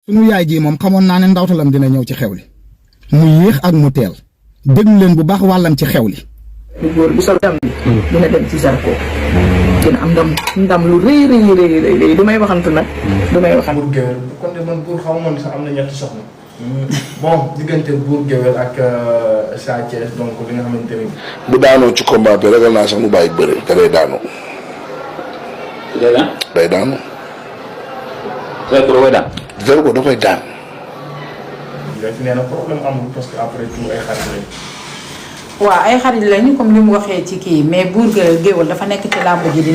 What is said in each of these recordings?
sunu yaay ji moom xamoon naa ne ndawtalam dina ñëw ci xew li mu yéex ak mu teel déglu leen bu baax wàllam ci xew li. lu góor bu sol ndam bi dina dem ci Zarko dina am ndam lu rëy du may waxantu nag du may waxantu. buur géwél kon de man buur xaw ma sax am na ñetti soxna bon diggante buur géwél ak Sa Thiès donc li nga xamante ni bu daanoo ci combat bi ragal naa sax mu bàyyi bëre te day daanu. day daanu. Zarko da koy daan. Zarko da koy daan. léegi nee na problème amul parce que après tout ay xarit lañ. waaw ay xarit lañu comme ni mu waxee ci kii mais buur géwël dafa nekk ci làmb ji di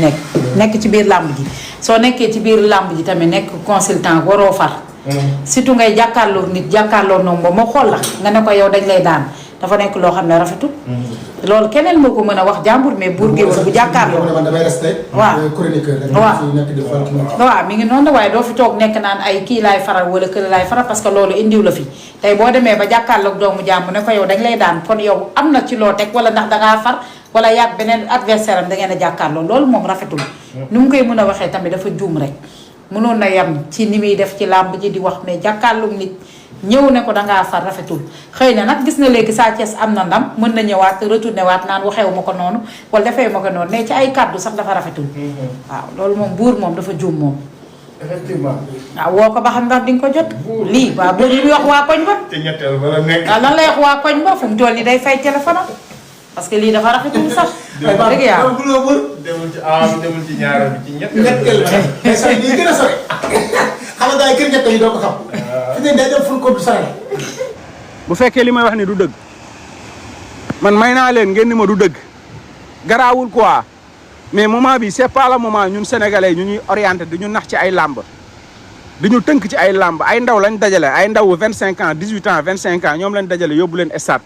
nekk ci biir làmb ji soo nekkee ci biir làmb ji tamit nekk consultant waroo far. surtout ngay jàkkaarloo nit jàkkaarloo noonu ba ma xool la nga ne ko yow dañ lay daan dafa nekk loo xam ne rafetul. loolu keneen moo ko mën a wax jàmbur mais buur géwël bu jàkkaarloo. waaw mi ngi noonu waaye doo fi toog nekk naan ay kii laay faral wala kële laay faral parce que loolu indiw la fi tey boo demee ba jàkkaarloog doomu jàmbur ne ko yow dañ lay daan kon yow am na ci loo teg wala ndax dangaa far wala yàgg beneen adversaire am da ngeen a jàkkaarloo loolu moom rafetul. ni mu koy mën a waxee tamit dafa juum rek mënoon na yem ci ni muy def ci làmb ji di wax mais jàkkaarloog nit ñëw ne ko dangaa far rafetul xëy na nag gis na léegi Sa Thiès am na ndam mën na ñëwaat retourné waat naan waxewu ma ko noonu wala defewu ma ko noonu mais ci ay kàddu sax dafa rafetul. waaw loolu moom buur moom dafa juum moom. effectivement. waaw woo ko ba xam ndax di nga ko jot. lii waaw buur li muy wax waa koñ ba. te ñetteel ba la nekk. waaw lan lay wax waa koñ ba fu mu toll nii day fay téléphone am parce que lii dafa rafetul sax. dëgg yàlla demul ci awa bi demul ci ñaareel bi ci ñetteel la mais sori lii gën a sori xam nga kër ñett yi doo ko xam. fi ne day dem ful ko du sori. bu fekkee li may wax ni du dëgg man may naa leen ngeen ni ma du dëgg garaawul quoi mais moment bi c'est pas le moment ñun sénégalais ñu ñuy orienté di ñu nax ci ay làmb di ñu tënk ci ay làmb ay ndaw lañ dajale ay ndaw 25 ans 18 ans 25 ans ñoom lañ dajale yóbbu leen stade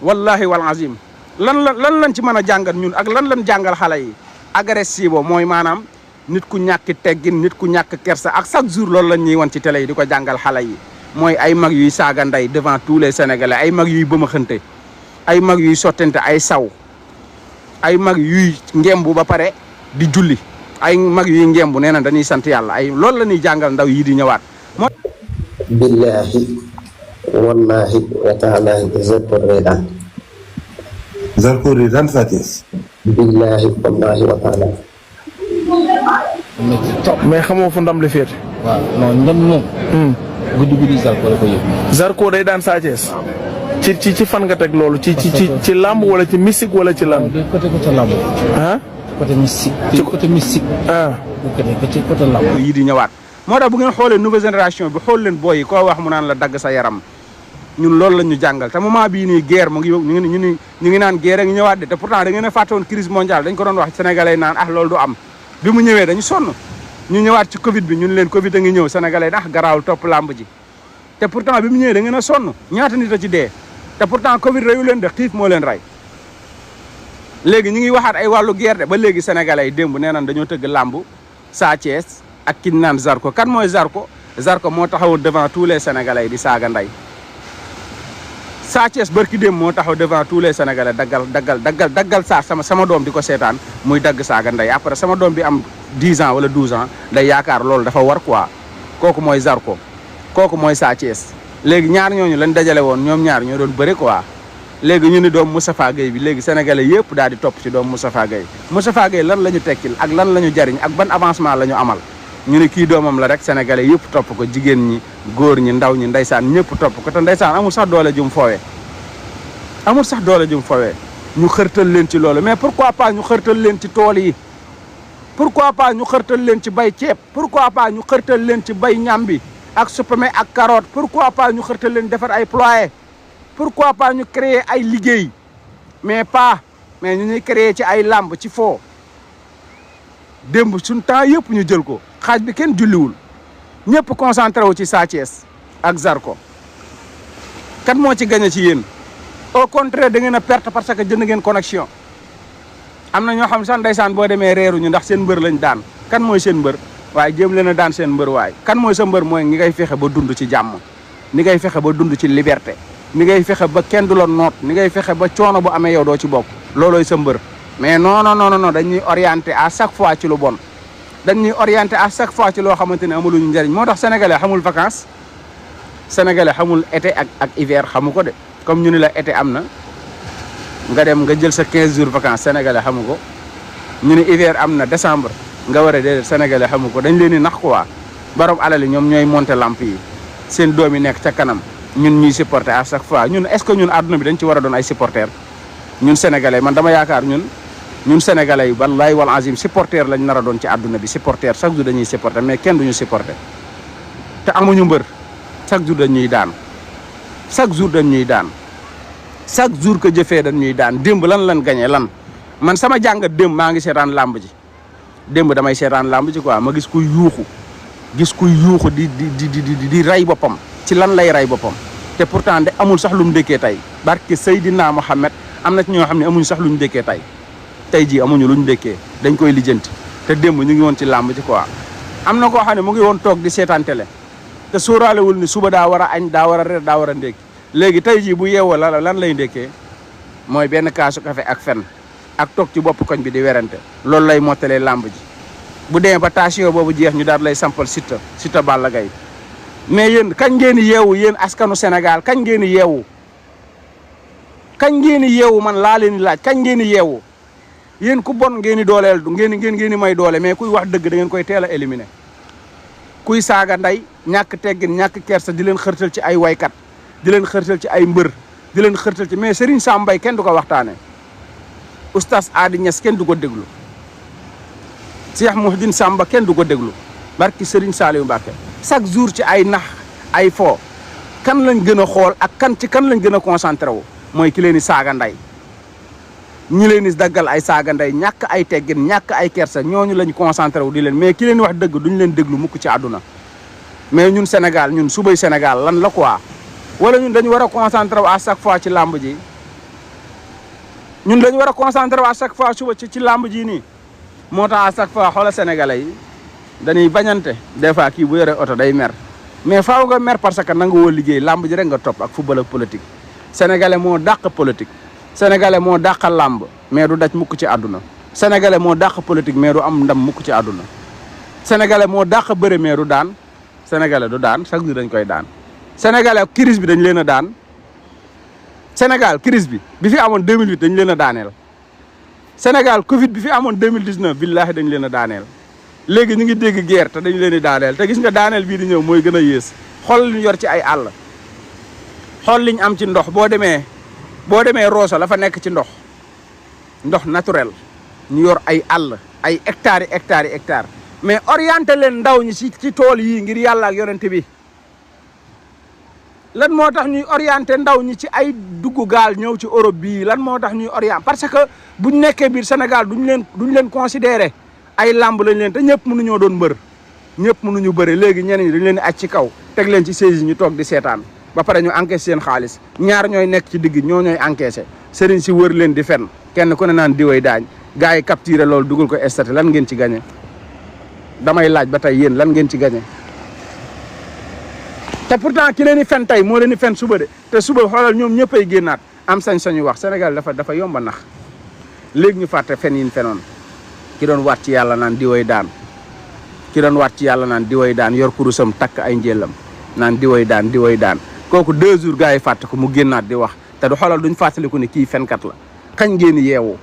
wallahi wal azim lan lañ ci mën a jàngal ñun ak lan lañ jàngal xale yi agressivo mooy maanaam nit ku ñàkk teggin nit ku ñàkk kersa ak chaque jour loolu lañ ñuy wan ci télé yi di ko jàngal xale yi mooy ay mag yuy saaga ndey devant tous les sénégalais ay mag yuy bëmaxante ay mag yuy sottante ay saw ay mag yuy ngembu ba pare di julli ay mag yuy ngembu nee na dañuy sant yàlla ay loolu la ñuy jàngal ndaw yi di ñëwaat. billahi wallahi wa taalahi Zarko day daan. Zarko day daan Sa Thiès. billahi wallahi wa taalahi. mais xamoo fu ndam li féete. waaw non ndam moom. guddi Zarko la ko yëg. Zarko day daan Sa Thiès. ci fan nga teg loolu ci làmb wala ci mystique wala ci làmb. côté làmb. ah. côté mystique. ci côté mystique. ah. ci côté làmb. yi di ñëwaat moo tax bu ngeen xoolee nouvelle génération bi xool leen booy yi koo wax mu naan la dagg sa yaram ñun loolu la ñu jàngal te moment bii nii guerre mu ngi ñu ngi naan guerre ngi ñëwaat de te pourtant da ngeen a fàtte woon crise mondiale dañ ko doon wax sénégalais naan loolu du am bi mu ñëwee dañu sonn ñu ñëwaat ci Covid bi ñun leen Covid a ngi ñëw sénégalais garaawul topp làmb ji te pourtant bi mu ñëwee da ngeen a sonn ñaata nit a ci dee te pourtant Covid reyu leen de xiif moo leen rey léegi ñu ngi waxaat ay wàllu guerre de ba léegi sénégalais yi démb nee nañ dañoo tëgg làmb Sa Thiès ak ki ñu naan Zarko kan mooy Zarko moo taxaw devant tous les sénégalais yi di saaga ndey Sa Thiès barki démb moo taxaw devant tous les sénégalais daggal sama doom di ko seetaan muy dagg saaga ndey après sama doom bi am 10 ans wala 12 ans day yaakaar loolu dafa war quoi kooku mooy Zarko kooku mooy Sa Thiès léegi ñaar ñooñu lañ dajale woon ñoom ñaar ñoo doon bëre quoi léegi ñu ni doom Moustapha Gueye bi léegi sénégalais yëpp daal di topp ci doom Moustapha Gueye lan la ñu tekkil ak lan la ñu jariñ ak ban avancement la ñu amal ñu ne kii doomam la rek sénégalais yëpp topp ko jigéen ñi góor ñi ndaw ñi ndeysaan ñëpp topp ko te ndeysaan amul sax doole jum foowee ñu xërtal leen ci loolu mais pourquoi pas ñu xërtal leen ci tool yi pourquoi pas ñu xërtal leen ci bay ceeb pourquoi pas ñu xërtal leen ci bay ñambi ak supame ak carotte pourquoi pas ñu xërtal leen defar ay ployé pourquoi pas ñu créer ay liggéey mais ñu ñuy créer ci ay làmb ci foo démb suñ temps yëpp ñu jël ko xaaj bi kenn julliwul ñëpp concentré wu ci Sa Thiès ak Zarko kan moo ci gagné ci yéen au contraire da ngeen a perte parce que jënd ngeen connexion am na ñoo xam sax ndeysaan boo demee reeruñu ndax seen mbër lañ daan kan mooy seen mbër waaye jéem leen a daan seen mbër waaye kan mooy sa mbër mooy ngi ngay fexe ba dund ci jàmm ni ngay fexe ba dund ci liberté ni ngay fexe ba kenn du la noot ni ngay fexe ba coono bu amee yow doo ci bokk loolooy sa mbër mais non dañuy orienté à chaque fois ci lu bon dañuy orienté à chaque fois ci loo xamante ne amuluñu njëriñ moo tax sénégalais xamul vacances sénégalais xamul été ak hiver xamu ko de comme ñu ni la été am na nga dem nga jël sa 15 jours vacances sénégalais xamu ko ñu ni hiver am na décembre nga war a déedéet sénégalais xamu ko dañ leen di nax quoi borom alal yi ñoom ñooy monter lampe yi seen doom yi nekk ca kanam ñun ñuy supporter à chaque fois ñun est-ce que ñun àdduna bi dañ ci war a doon ay supporters ñun sénégalais man dama yaakaar ñun sénégalais yi wallahi wal azim supporter lañ nar a doon ci àdduna bi supporter chaque jour dañuy supporter mais kenn duñu supporter te amuñu mbër chaque jour dañuy daan chaque jour dañuy daan chaque jour que jëfee dañuy daan démb lan gagné lan man sama jàngat démb maa ngi seetaan làmb ji démb damay seetaan làmb ji quoi ma gis kuy yuuxu di ray boppam ci lan lay ray boppam te pourtant de amul sax lu mu dëkkee tey barke Seydina Mohamed am na ci ñoo xam ne amuñu sax lu ñu dëkkee tey jii amuñu lu ñu dëkkee dañ koy lijjanti te démb ñu ngi woon ci làmb ji quoi am na koo xam ne mu ngi woon toog di seetaan télé te sóoraalewul ni suba daa war a añ daa war a reer daa war a ndékki léegi tey jii bu yeewoo lan lay ndékkee mooy benn kaasu café ak fen ak toog ci bopp koñ bi di werante loolu lay mottalee làmb ji bu demee ba tension boobu jeex ñu daal lay sampal Siteu Balla Gaye mais yéen kañ ngeen di yeewu yéen askanu Sénégal kañ ngeen di yeewu man laa leen di laaj kañ ngeen di yeewu yéen ku bon ngeen di dooleel ngeen di may doole mais kuy wax dëgg da ngeen koy teel a éliminer kuy saaga ndey ñàkk teggin ñàkk kersa di leen xërtal ci ay waykat di leen xërtal ci ay mbër di leen xërtal ci mais Serigne Sam Mbaye kenn du ko waxtaane oustaz Adi Niass kenn du ko déglu Cheikh Mouhidine Samba kenn du ko déglu barki Serigne Saliou Mbacké chaque jour ci ay nax ay fo kan lañ gën a xool ak kan lañ gën a concentré wu mooy ki leen di saaga ndey ñi leen di daggal ay saaga ndey ñàkk ay teggin ñàkk ay kersa ñooñu lañ concentré wu di leen mais ki leen wax dëgg duñ leen déglu mukk ci àdduna mais ñun Sénégal ñun subay Sénégal lan la quoi wala ñun dañu war a concentré wu à chaque fois ci làmb ji ñun dañu war a concentré wu à chaque fois suba ci làmb ji nii moo tax à chaque fois xoola sénégalais yi dañuy bañante des fois kii bu yore oto day mer mais faaw nga mer parce que nanga woo liggéey làmb ji rek nga topp ak football ak politique sénégalais moo dàq politique sénégalais moo dàq làmb mais du daj mukk ci àdduna sénégalais moo dàq politique mais du am ndam mukk ci àdduna sénégalais moo dàq bëre mais du daan sénégalais du daan chaque jour dañ koy daan sénégalais crise bi dañ leen a daan Sénégal crise bi fi amoon 2008 dañ leen a daaneel Sénégal Covid bi fi amoon 2019 billahi dañ leen a daaneel léegi ñu ngi dégg guerre te dañ leen di daaneel te gis nga daaneel bii di ñëw mooy gën a yées xool li ñu yor ci ay àll xool li ñu am ci ndox boo demee Rosso la fa nekk ci ndox naturel ñu yor ay àll ay hectares yi hectares mais orienté leen ndaw ñi ci tool yii ngir yàlla ak yonente bi lan moo tax ñuy orienté ndaw ñi ci ay dugg gaal ñëw ci Europe bii lan moo tax ñuy orienté parce que buñ nekkee biir Sénégal duñ leen considéré ay làmb lañ leen te ñëpp mënuñoo doon mbër ñëpp mënuñu bëre léegi ñeneen ñi dañ leen di aj ci kaw teg leen ci saisi ñu toog di seetaan ba pare ñu encaissé seen xaalis ñaar ñooy nekk ci digg ñooy encaissé sëriñ si wër leen di fen kenn ku ne naan diwoy daañ gars yi capturé loolu dugal ko statut lan ngeen ci gagné damay laaj ba tey yéen lan ngeen ci gagné te pourtant ki leen di fen tey moo leen di fen suba de te suba xoolal ñoom ñëpp ay génnaat am sañ-sañu wax Sénégal dafa yomba nax léegi ñu fàtte fen yin fenoon ki doon waat ci yàlla naan diwoy daan yor kurusam takk ay njëllam naan diwoy daan kooku 2 jours gars yi fàtte ko mu génnaat di wax te du xoolal duñ fàttaliku ne kii fenkat la kañ ngeen yeewu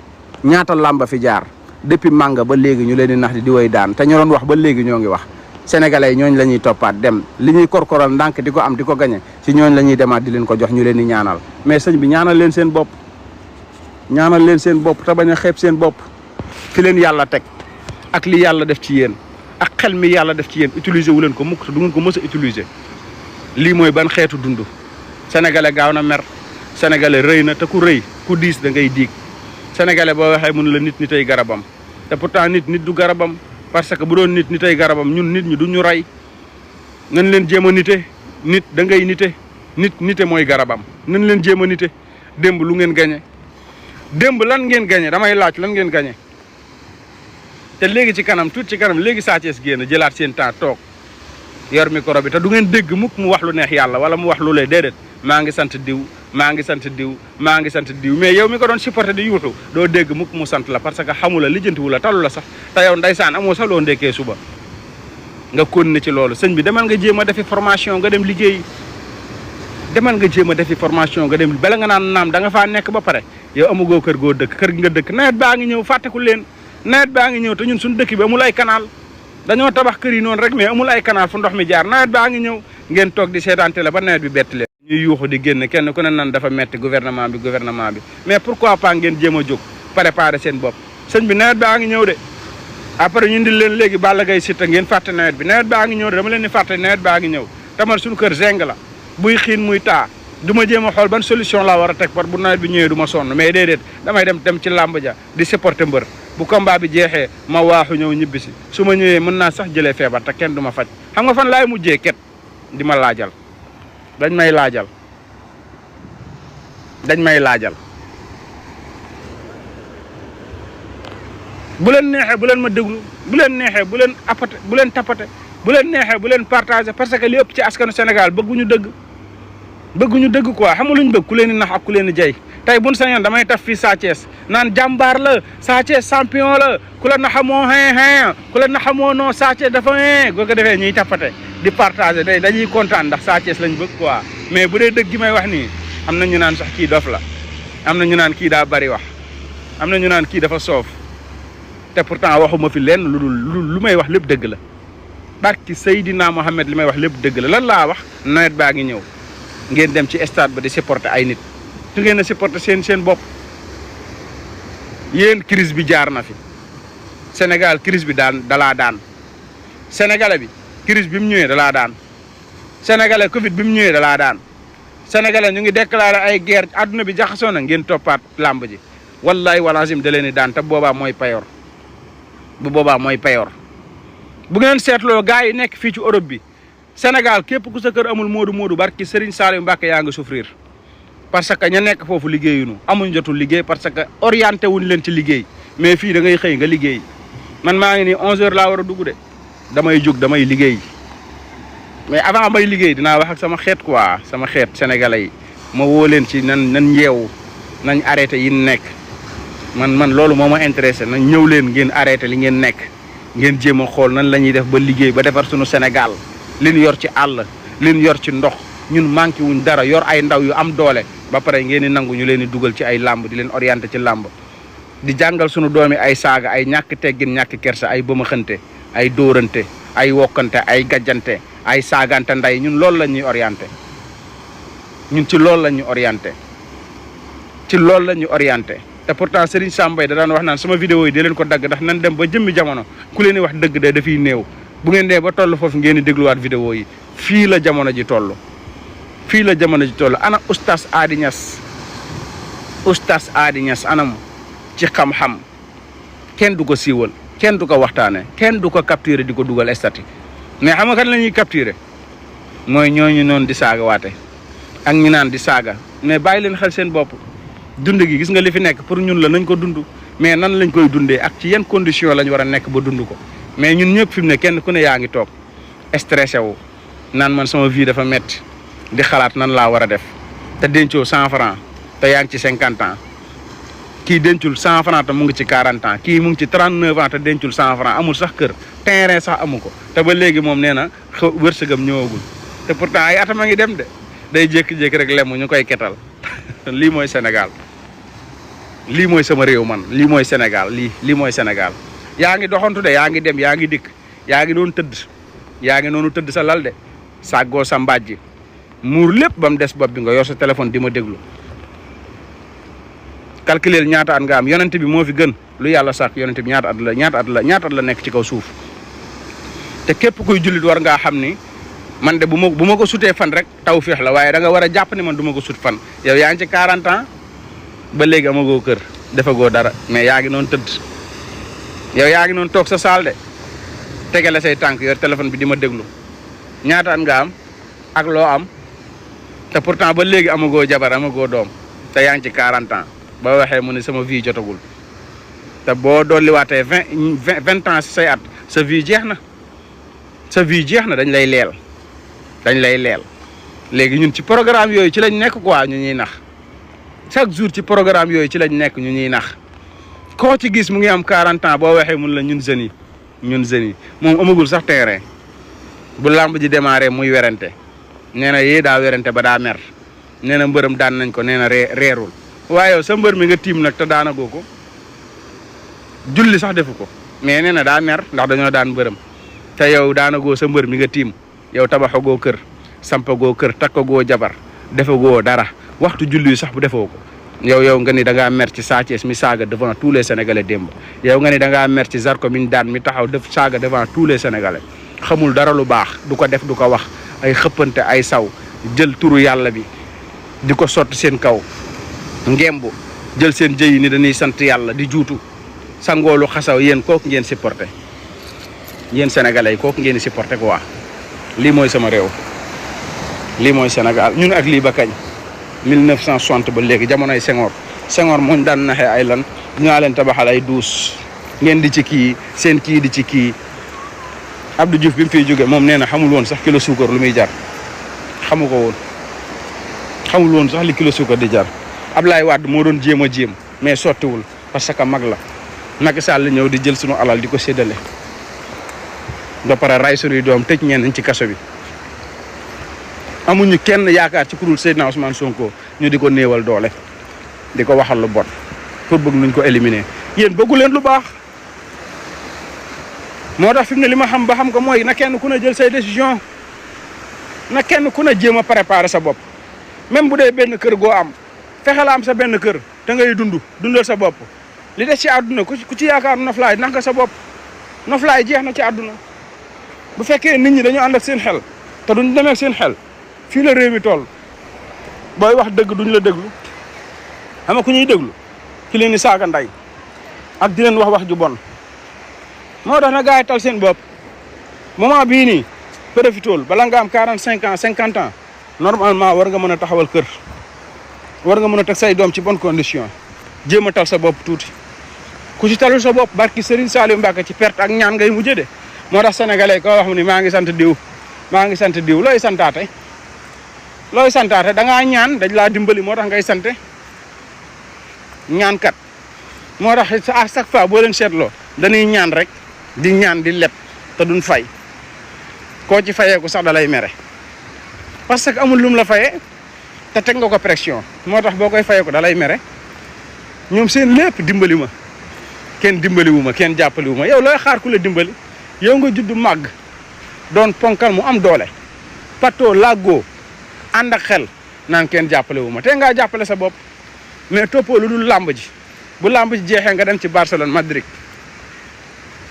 ñaata làmba fi jaar depuis manga ba léegi ñu leen di nax di diwoy daan te ñu doon wax ba léegi ñoo ngi wax sénégalais yi ñooñu la ñuy toppaat dem li ñuy korkoral ndànk di ko am di ko gañe ci ñooñu la ñuy demaat di leen ko jox ñu leen di ñaanal mais sëñ bi ñaanal leen seen bopp te bañ a xeeb seen bopp fi leen yàlla teg ak li yàlla def ci yéen ak xel mi yàlla def ci yéen utiliser wu leen ko mukk te du ngeen ko mës a utiliser lii mooy ban xeetu dund sénégalais gaaw na mer sénégalais rëy na te ku rëy ku diis da ngay diig sénégalais boo waxee mun la nit ay garabam te pourtant nit du garabam parce que bu doon nit ay garabam ñun nit ñi du ñu rey nañ leen jéem a nite nit da ngay nite mooy garabam nañ leen jéem a nite démb lu ngeen gañe démb lan ngeen gañe damay laaj lan ngeen gañe te léegi ci kanam tuuti ci kanam léegi Sa Thiès génn jëlaat seen temps toog yor micro bi te du ngeen dégg mukk mu wax lu neex yàlla wala mu wax lu lay déedéet maa ngi sant diw maa ngi sant diw maa ngi sant diw mais yow mi ko doon supporté di yuutu doo dégg mukk mu sant la parce que xamula lijjantiwu la talu la sax te yow ndeysaan amoo sax loo ndekkee suba nga continuer ci loolu sëñ bi demal nga jéem a defi formation nga dem liggéey demal nga jéem a defi formation nga dem bala nga naan naam da nga faa nekk ba pare yow amugoo kër goo dëkk kër gi nga dëkk nawet baa ngi ñëw fàtteku leen nawet baa ngi ñëw te ñun suñu dëkk bi amul ay canal dañoo tabax kër yi noonu rek mais amul ay canal fu ndox mi jaar nawet baa ngi ñëw ngeen toog di seetaante la ba nawet bi bett leen ñuy yuuxu di génn kenn ku ne nan dafa metti gouvernement bi mais pourquoi pas ngeen jéem a jóg préparer seen bopp sëñ bi nawet baa ngi ñëw de après ñu indil leen léegi Balla Gaye Siteu ngeen fàtte nawet bi nawet baa ngi ñëw de dama leen di fàtte nawet baa ngi ñëw tamal suñu kër zeng la buy xiin muy taa du ma jéem a xool ban solution laa war a teg par bu nawet bi ñëwee du ma sonn mais déedéet damay dem ci làmb ja di supporter mbër bu combat bi jeexee ma waaxu ñëw ñibbisi su ma ñëwee mën naa sax jëlee feebar te kenn du ma faj xam nga fan laay mujjee ket di ma laajal dañ may laajal bu leen neexee bu leen ma déglu bu leen neexee bu leen apate bu leen tapate bu leen neexee bu leen partagé parce que li ëpp ci askanu Sénégal bëgguñu dëgg quoi xam nga lu ñu bëgg ku leen di nax ak ku leen di jay tey buñ sañoon damay taf fii Sa Thiès naan jàmbaar la Sa Thiès champion la ku la naxamoo ku la naxamoo non Sa Thiès dafa boo ko defee ñuy tapate di partagé dañuy kontaan ndax Sa Thiès lañ bëgg quoi mais bu dee dëgg gi may wax nii am na ñu naan sax kii dof la am na ñu naan kii daa bari wax am na ñu naan kii dafa soof te pourtant waxuma fi lenn lu may wax lépp dëgg la barki Seydina Mohamed li may wax lépp dëgg la lan laa wax nawet baa ngi ñëw ngeen dem ci stade ba di supporter ay nit su ngeen a supporter seen bopp yéen crise bi jaar na fi Sénégal crise bi dalaa daan sénégalais bi crise bi mu ñëwee dalaa daan sénégalais Covid bi mu ñëwee dalaa daan sénégalais ñu ngi déclaré ay guerre adduna bi jaxasoo na ngeen toppaat làmb ji wallahi walazim da leen di daan te boobaa mooy payoor bu boobaa mooy payoor bu ngeen seetloo gars yi nekk fii ci Europe bi Sénégal képp ku sa kër amul moodu barki Serigne Saliou Mbacké yaa nga souffrir parce que ña nekk foofu liggéeyuñu amuñ jotul liggéey parce que orienté wuñ leen ci liggéey mais fii da ngay xëy nga liggéey man maa ngi nii 11h laa war a dugg de damay jóg damay liggéey mais avant may liggéey dinaa wax ak sama xeet quoi sama xeet sénégalais yi ma woo leen ci nan yeewu nañ arrêté yi nekk man loolu moo ma intéressé nañ ñëw leen ngeen arrêté li ngeen nekk ngeen jéem a xool nan la ñuy def ba liggéey ba defar suñu Sénégal liñ yor ci àll liñ yor ci ndox ñun manqué wuñ dara yor ay ndaw yu am doole ba pare ngeen di nangu ñu leen di dugal ci ay làmb di leen orienté ci làmb di jàngal suñu doomi ay saaga ay ñàkk teggin ñàkk kersa ay bëmaxante ay dóorante ay wokkante ay gajjante ay saagante nday ñun loolu la ñuy orienté ñun ci loolu la ñuy orienté te pourtant Serigne Sambay da daan wax naan sama vidéo yi di leen ko dagg ndax nan dem ba jëmmi jamono ku leen di wax dëgg de dafiy néew bu ngeen dee ba toll foofu ngeen di dégluwaat vidéo yi fii la jamono ji toll ana oustaz Ady Niass anam ci xam-xam kenn du ko siiwal kenn du ko waxtaane kenn du ko capturer di ko dugal statut mais xam nga kan la ñuy capturer mooy ñooñu noonu di saaga waate ak ñu naan di saaga mais bàyyi leen xel seen bopp dund gi gis nga li fi nekk pour ñun la nañ ko dund mais nan lañ koy dundee ak ci yan condition lañ war a nekk ba dund ko mais ñun ñëpp fi mu ne kenn ku ne yaa ngi toog stressé wu naan man sama vie dafa metti di xalaat nan laa war a def te dencoo 100 francs te yaa ngi ci 50 ans kii dencul 100 francs te mu ngi ci 40 ans kii mu ngi ci 39 ans te dencul 100 francs amul sax kër terrain sax amu ko te ba léegi moom nee na wërsëgam ñëwagul te pourtant ay atam a ngi dem de day jékki-jékki rek lemu ñu koy ketal lii mooy Sénégal lii mooy sama réew man lii mooy Sénégal lii mooy Sénégal yaa ngi doxantu de yaa ngi dem yaa ngi dikk yaa ngi doon tëdd yaa ngi noonu tëdd sa lal de sàggoo sa mbàjji muur lépp ba mu des bopp bi nga yor sa téléphone di ma déglu calculer ñaata at nga am yonent bi moo fi gën lu yàlla sàkk yonent bi ñaata at la nekk ci kaw suuf te képp kuy jullit war ngaa xam ni man de bu ma ko sutee fan rek tawfeex la waaye da nga war a jàpp ni man du ma ko sut fan yow yaa ngi ci 40 ans ba léegi amagoo kër defagoo dara mais yaa ngi noonu tëdd yow yaa ngi noonu toog sa saal de tegale say tànk yor téléphone bi di ma déglu ñaata at nga am ak loo am te pourtant ba léegi amagoo jabar amagoo doom te yaa ngi ci 40 ans ba waxee mu ne sama vie jotagul te boo dolliwaatee 20 ans si say at sa vie jeex na dañ lay leel léegi ñun ci programme yooyu ci lañ nekk quoi ñu ñuy nax chaque jour ci programme yooyu ci lañ nekk ñu ñuy nax koo ci gis mu ngi am 40 ans boo waxee mun la ñun jeunes yi moom amagul sax terrain bu làmb ji démarré muy werante nee na yee daa werante ba daa mer nee na mbërëm daan nañ ko nee na reerul waaye yow sa mbër mi nga tiim nag te daanagoo ko julli sax defu ko mais nee na daa mer ndax dañoo daan mbërëm te yow daanagoo sa mbër mi nga tiim yow tabaxagoo kër sampagoo kër takkagoo jabar defagoo dara waxtu julli yi sax bu defoo ko yow nga ni da ngaa mer ci Sa Thiès mi saaga devant tous les sénégalais démb yow nga ni da ngaa mer ci Zarko mi daan mi taxaw def saaga devant tous les sénégalais xamul dara lu baax du ko def du ko wax ay xëppante ay saw jël turu yàlla bi di ko sotti seen kaw ngembu jël seen jëyi ni dañuy sant yàlla di juutu sangoolu xasaw yéen kooku ngeen supporté yéen sénégalais yi kooku ngeen supporté quoi lii mooy sama réew lii mooy Sénégal ñun ak lii ba kañ 1960 ba léegi jamonoy Senghor mooñ daan naxee ay lan ñaa leen tabaxal ay duus ngeen di ci kii seen kii di ci kii Abdou Diouf bi mu fiy jóge moom nee na xamul woon sax kilo suukar lu muy jar xamu ko woon xamul woon sax li kilo suukar di jar Ablaye Wade moo doon jéem mais sottiwul parce que mag la Macky Sall ñëw di jël sunu alal di ko séddale ba pare ray sunuy doom tëj ñenn ci kaso bi amuñu kenn yaakaar ci kurul Seydina Ousmane Sonko ñu di ko néewal doole di ko waxal lu bon pour bëgg nuñ ko éliminer yéen bëggu leen lu baax moo tax fi mu ne li ma xam ba xam ko mooy na kenn ku ne jël say décision na kenn ku ne jéem a préparer sa bopp même bu dee benn kër goo am fexe la am sa benn kër te ngay dundal sa bopp li des ci àdduna ku ci yaakaar noflaay nax nga sa bopp noflaay jeex na ci àdduna bu fekkee nit ñi dañu ànd ak seen xel te duñ demee ak seen xel fii la réew mi toll booy wax dëgg duñ la déglu xam nga ku ñuy déglu ki leen di saaga nday ak di leen wax ju bon moo tax na gars yi tal seen bopp moment bii nii profitool bala nga am 45 ans 50 ans normalement war nga mën a taxawal kër war nga mën a teg say doom ci bonne condition jéem a tal sa bopp tuuti ku ci talul sa bopp barki Serigne Saliou Mbacke ci perte ak ñaan ngay mujjee de moo tax sénégalais koo wax mu ni maa ngi sant diw looy santaate da ngaa ñaan dañ laa dimbali moo tax ngay sante ñaan kat moo tax à chaque fois boo leen seetloo dañuy ñaan rek di ñaan di leb te duñ fay koo ci fayeeku sax da lay mere parce que amul lum la fayee te teg nga ko pression moo tax boo koy fayeeku da lay mere ñoom seen lépp dimbali ma kenn dimbaliwu ma kenn jàppaliwu ma yow looy xaar ku la dimbali yow nga judd màgg doon ponkal mu am doole pato làggoo ànd ak xel naan kenn jàppalewu ma te ngaa jàppale sa bopp mais toppoo lu dul làmb ji bu làmb ji jeexee nga dem ci Barcelone Madrid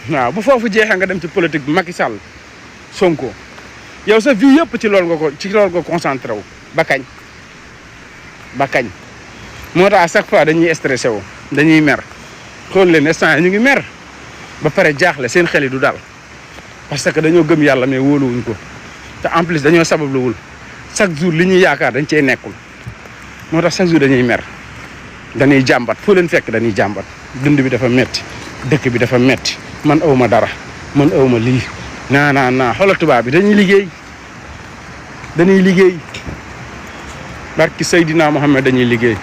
waaw bu foofu jeexee nga dem ci politique bi Macky Sall Sonko yow sa vie yëpp ci loolu nga concentré wu ba kañ moo tax à chaque fois dañuy stressé wu dañuy mer xool leen instant ñu ngi mer ba pare jaaxle seen xel yi du dal parce que dañoo gëm yàlla mais wóoluwuñ ko te en plus dañoo sababluwul chaque jour li ñuy yaakaar dañ cee nekkul moo tax chaque jour dañuy mer dañuy jàmbat foo leen fekk dañuy jàmbat dund bi dafa metti dëkk bi dafa metti man awma dara man awma lii naa xoolal tubaab bi dañuy liggéey barki Seydina Mohamed dañuy liggéey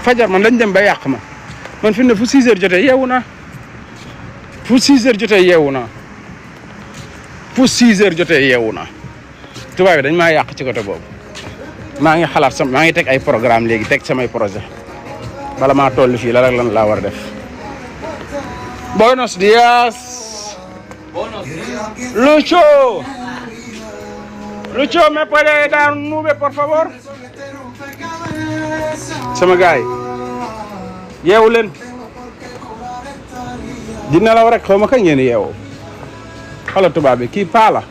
fajar man lañ dem ba yàq ma man fi ne fu 6 heures jotee yeewu naa fu 6 heures jotee yeewu naa tubaab bi dañ maa yàq ci côté boobu maa ngi xalaat maa ngi teg ay programme léegi teg samay projet bala maa toll fii la rek lan laa war a def. Buenos días. Lucho me puede dar un nube por favor. sama gars yi yeewu leen di nelaw rek xaw ma kañ ngeen yeewoo xoolal tubaab bi kii paala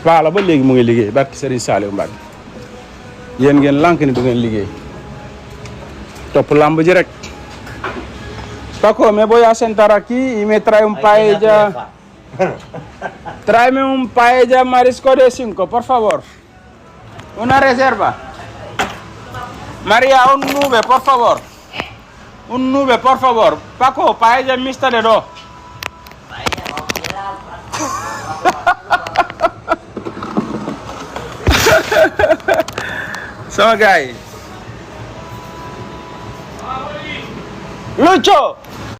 ba léegi mu ngi liggéey barki Serigne Saliou Mbacke yéen ngeen lànk ni du ngeen liggéey topp lamb ji rek. Paco, me voy a sentar aquí y me trae un paella. Tráeme un paella marisco de 5, por favor. Una reserva. María, un nube, por favor. Un nube, por favor. Paco, paella mixta de 2. sama gars yi Lucho